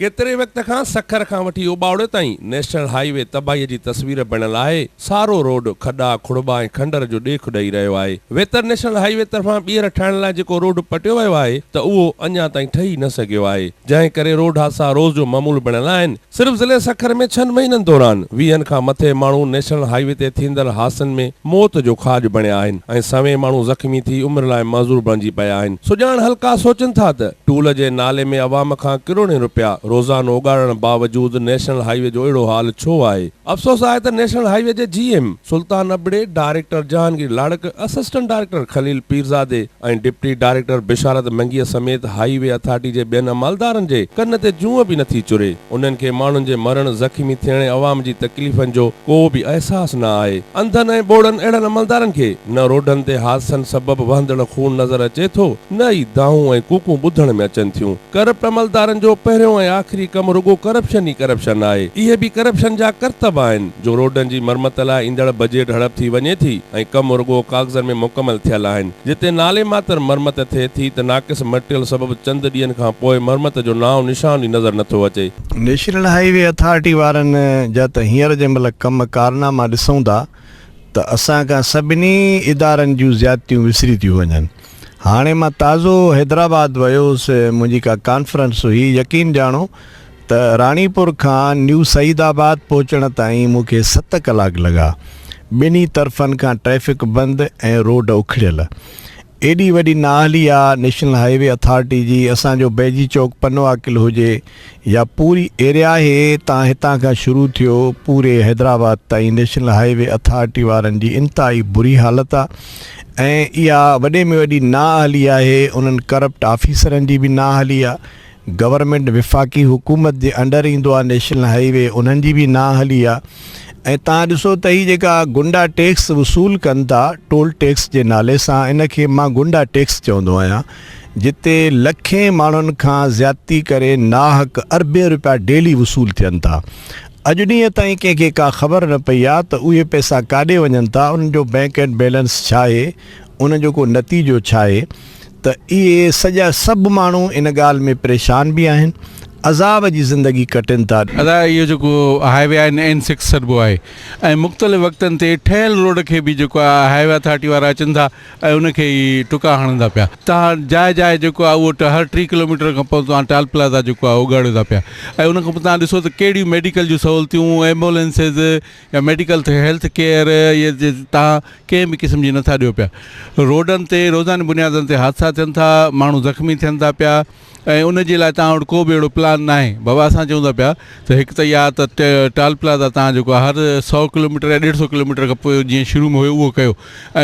ڪيتري وقت کان سکر کان وٺي اوٻاوڙي تائين نيشنل هاء وي تباهي جي تصوير بڻيل آهي، سارو روڊ کڏا، کڙٻا ۽ کنڊر جو ڏيک ڏئي رهيو آهي. ويتر نيشنل هاء وي طرفان ٻيهر ٺاهڻ لاء جيڪو روڊ پٽيو ويو آهي ته اهو اڃا تائين ٺهي نه سگهيو آهي، جنهن ڪري روڊ حادثا روز جو معمول بڻيل آهن. صرف ضلعي سکر ۾ ڇهن مهينن دوران ويهن کان مٿي ماڻهو نيشنل هاء وي تي ٿيندڙ حادثن ۾ موت جو کاڄ بڻيا آهن ۽ سوين ماڻهو زخمي ٿي عمر لاء معذور بڻجي پيا آهن. سڄاڻ حلقا سوچن ٿا ته ٽول جي نالي ۾ عوام کان ڪروڙين رپيا روزانو اوڳاڙڻ باوجود نيشنل هاء وي جو اهڙو حال ڇو آهي؟ افسوس آهي ته نيشنل هاء وي جي G M Sultan Abro, director Jahangir Larik, assistant director Khalil Pirzado ۽ deputy director Basharat منگيء سميت هاء وي اٿارٽي جي ٻين عملدارن جي ڪن تي جونء به نٿي چري. انهن کي ماڻهن جي مرڻ، زخمي ٿيڻ ۽ عوام جي تڪليفن جو ڪو به احساس نه آهي. انڌن ۽ ٻوڙن اهڙن عملدارن کي نه روڊن تي حادثن سبب وهندڙ خون نظر اچي ٿو نه ئي دانهون ۽ ڪوڪون ٻڌڻ ۾ اچن ٿيون. ڪرپٽ عملدارن جو پهريون ۽ آخري ڪم رڳو ڪرپشن ئي ڪرپشن آهي. اهي به ڪرپشن جا ڪرتب آهن جو روڊن جي مرمت لاء ايندڙ بجيٽ هڙپ ٿي وڃي ٿي ۽ ڪم رڳو ڪاغذن ۾ مڪمل ٿيل آهن. جتي نالي ماتر مرمت ٿئي ٿي ته ناقص مٽيريل سبب چند ڏينهن کان پوء مرمت جو نانء نشان ئي نظر نٿو اچي. نيشنل هاء وي اٿارٽي وارن جا ته هينئر جنهن مهل ڪم ڪارناما ڏسون ٿا ته اسان کان سڀني ادارن جون زيادتيون وسري ٿيون وڃن. هاڻي مان تازو حيدرآباد ويو هوس منهنجي ڪا ڪانفرنس هئي يقين ڄاڻو ته راڻيپور کان نيو سعيد آباد پهچڻ تائين مون کي ست ڪلاڪ لڳا. ٻنهي طرفن کان ٽريفڪ بند ۽ روڊ اکڙيل. ايڏي وڏي نااهلي آ نيشنل هاء وي اٿارٽي جي اسان جو بيجي چوڪ پنوعاقل هجي يا پوري ايريا آهي تان هتان کان شروع ٿيو پوري حيدرآباد تائين نيشنل هاء وي اٿارٽي وارن جي انتهائي بري حالت آ ۽ اها وڏي ۾ وڏي نااهلي آهي انهن ڪرپٽ آفيسرن جي به نااهلي آ گورنمينٽ وفاقي حڪومت جي انڊر ايندو آ نيشنل هائي وي انهن جي به نااهلي آ ۽ تان ڏسو ته هي جيڪا گنڊا ٽيڪس وصول ڪن ٿا ٽول ٽيڪس جي نالي سان ان کي مان گنڊا ٽيڪس چوندو آهيان جتي لکين ماڻهن کان زيادتي ڪري ناحق اربين روپيا ڊيلي وصول ٿين ٿا اڄ ڏينهن تائين ڪنهن کي ڪا خبر نه پئي آ ته اهي پئسا ڪاڏي وڃن ٿا انهن جو بينڪ اينڊ بيلنس ڇا آهي ان جو ڪو نتيجو ڇا آهي ته اهي سڄا سڀ ماڻهو ان ڳالهه ۾ پريشان به آهن، عذاب جي زندگي ڪٽين ٿا. ادا اهو جيڪو هاء وي آهي اين سڪس سڏبو آهي ۽ مختلف وقتن تي ٺهيل روڊ کي به جيڪو آهي هاء وي اٿارٽي وارا اچن ٿا ۽ ان کي ئي ٽڪا هڻن ٿا پيا تان جاء جاء جيڪو آهي اهو هر ٽي ڪلوميٽر کان پوء توهان ٽال پلازا جيڪو آهي اگهاڙيو ٿا پيا ۽ ان کان پوء توهان ڏسو ته ڪهڙيون ميڊيڪل جون سهولتيون ايمبولينسز يا ميڊيڪل هيلٿ ڪيئر تان ڪنهن به قسم جي نٿا ڏيو پيا روڊن تي روزاني بنيادن تي حادثا ٿين ٿا ماڻهو زخمي ٿين ٿا پيا ۽ ان جي لاء توهان وٽ ڪو به اهڙو پلان ناهي بابا اسان چئون ٿا پيا ته هڪ ته يا ته ٽال پلازا توهان جيڪو آهي هر سئو ڪلوميٽر يا ڏيڍ سئو ڪلوميٽر کان پوء جيئن شروع ۾ هيو اهو ڪيو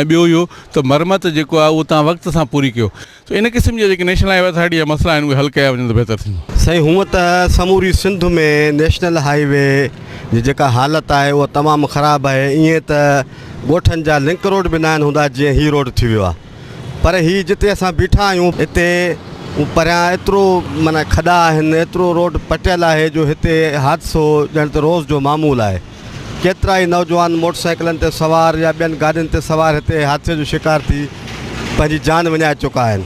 ۽ ٻيو اهو ته مرمت جيڪو آهي اهو توهان وقت سان پوري ڪيو سو ان قسم جا جيڪي نيشنل هاء وي اٿارٽي جا مسئلا آهن اهي حل ڪيا وڃن ته بهتر ٿيندو. سائين هونء ته سموري سنڌ ۾ نيشنل هاء وي جي جيڪا حالت آهي اها تمام خراب آهي ائين ته ڳوٺن جا لنڪ روڊ به ناهن هوندا جيئن هي روڊ ٿي ويو آهي پر هي جتي اسان بيٺا آهيون اتي پريان ايترو معنيٰ کڏا آهن ايترو روڊ پٽيل آهي جو هتي حادثو ڄڻ ته روز جو معمول آهي ڪيترائي نوجوان موٽر سائيڪلن تي سوار يا ٻين گاڏين تي سوار هتي حادثي جو شڪار ٿي پنهنجي جان وڃائي چڪا آهن.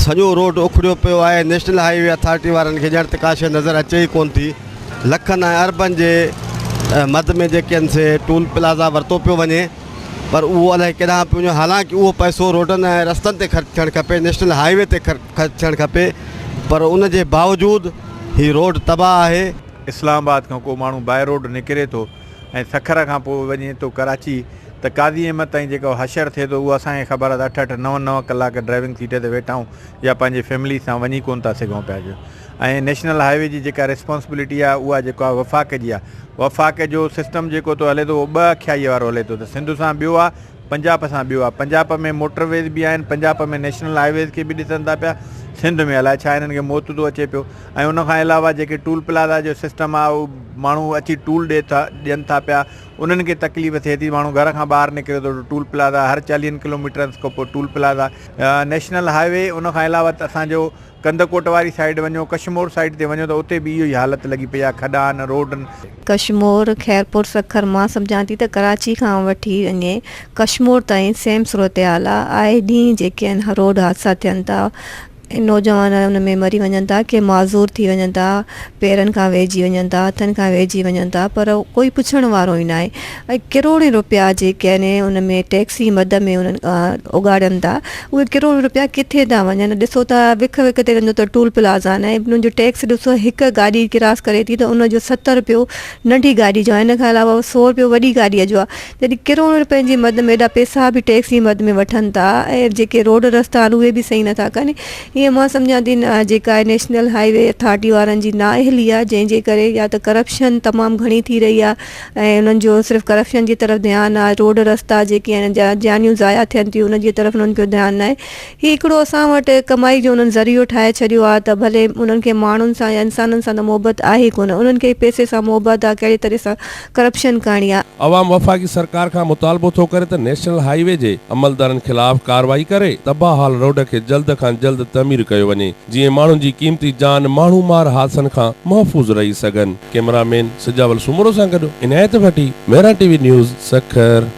سڄو روڊ اکڙيو پيو آهي، نيشنل هاء وي اٿارٽي وارن کي ڄڻ ته ڪا شيء نظر اچي ئي ڪونه ٿي. لکن ۽ اربن جي مد ۾ جيڪي آهن سي ٽول پلازا ورتو پيو وڃي پر اهو الائي ڪيڏانهن پيو وڃي حالانڪ اهو پئسو روڊن ۽ رستن تي خرچ ٿيڻ کپي نيشنل هاء وي تي خرچ ٿيڻ کپي پر ان جي باوجود هي روڊ تباهه آهي. اسلام آباد کان ڪو ماڻهو باء روڊ نڪري ٿو ۽ سکر کان پوء وڃي ٿو ڪراچي ته قاضي احمد تائين جيڪو حشر ٿئي ٿو اهو اسان کي خبر آهي ته اٺ اٺ نو نو ڪلاڪ ڊرائيونگ سيٽ تي ويٺا آهيون يا پنهنجي فيملي سان وڃي ڪونه ٿا سگهون پيا جو ۽ نيشنل هاء وي جي جيڪا ريسپانسبلٽي آهي اها جيڪو آهي وفاق جي آهي وفاق جو سسٽم جيڪو ٿو هلي ٿو اهو ٻه اکيائي وارو هلي ٿو ته سنڌ سان ٻيو آهي پنجاب سان ٻيو آهي پنجاب ۾ موٽر ويز به آهن پنجاب ۾ نيشنل هاء ويز کي به ڏسن ٿا پيا سنڌ ۾ الائي ڇا هنن کي موت ٿو اچي پيو ۽ ان کان علاوه جيڪي ٽول پلازا جو سسٽم آهي اهو ماڻهو اچي ٽول ڏي ٿا ڏين ٿا پيا انهن کي تڪليف ٿئي ٿي ماڻهو گهر کان ٻاهر نڪري ٿو ته ٽول پلازا هر چاليهن ڪلوميٽرن کان پوء toll plaza national highway ان کان علاوه ته اسان جو ڪنڌڪوٽ واري سائيڊ وڃو ڪشمور سائيڊ تي وڃو ته اتي به اهو ئي حالت لڳي پئي آهي کڏا آهن روڊ آهن. ڪشمور، خيرپور سکر مان سمجهان ٿي ته ڪراچي کان وٺي وڃي ڪشمور تائين سيم صورتحال آ آئي ڏينهن جيڪي آهن روڊ حادثا ٿين ٿا. نوجوان ان ۾ مري وڃن ٿا ڪي معذور ٿي وڃن ٿا پيرن کان ويهجي وڃن ٿا هٿن کان ويهجي وڃن ٿا پر ڪوئي پڇڻ وارو ئي ناهي ۽ ڪروڙين روپيا جيڪي آهن ان ۾ ٽيڪسي مد ۾ انهن اوڳاڙين ٿا اهي ڪروڙين روپيا ڪٿي ٿا وڃن ڏسو ٿا وک وک تي وڃو ته ٽول پلازا آهن ۽ انهن جو ٽيڪس ڏسو هڪ گاڏي ڪراس ڪري ٿي ته ان جو 70 روپيو ننڍي گاڏي جو آهي ان کان علاوه سو روپيو وڏي گاڏي جو آهي جڏهن ڪروڙين روپين جي مد ۾ ايڏا پئسا به ٽيڪس جي مد ۾ وٺن ٿا ۽ جيڪي روڊ رستا آهن اهي به صحيح نٿا ڪن ائين مان سمجهان ٿي جيڪا نيشنل هاء وي اٿارٽي وارن جي نااهلي آهي جنهن جي ڪري يا ته ڪرپشن تمام گهڻي ٿي رهي آهي ۽ انهن جو صرف ڪرپشن جي طرف ڌيان آهي روڊ رستا جيڪي آهن جانيون ضايع ٿين ٿيون ان جي طرف انهن جو ڌيان ناهي هي هڪڙو اسان وٽ ڪمائي جو انهن ذريعو ٺاهي ڇڏيو آهي ته ڀلي انهن کي ماڻهن سان يا انسانن سان ته محبت آهي ڪونه انهن کي پئسي سان محبت آهي ڪهڙي طرح سان ڪرپشن ڪرڻي آهي. عوام وفاقي سرڪار کان مطالبو ٿو ڪري ته نيشنل هاء وي جي عملدارن خلاف ڪارروائي ڪري تباهه حال روڊ کي جلد کان جلد تعمير ڪيو وڃي جيئن ماڻهن جي قيمتي جان ماڻهو مار حادثن کان محفوظ رهي سگهن. ڪئميرا مين سجاول سومرو سان گڏ Inayat Bhatti, Mehran T V news, Sukkur.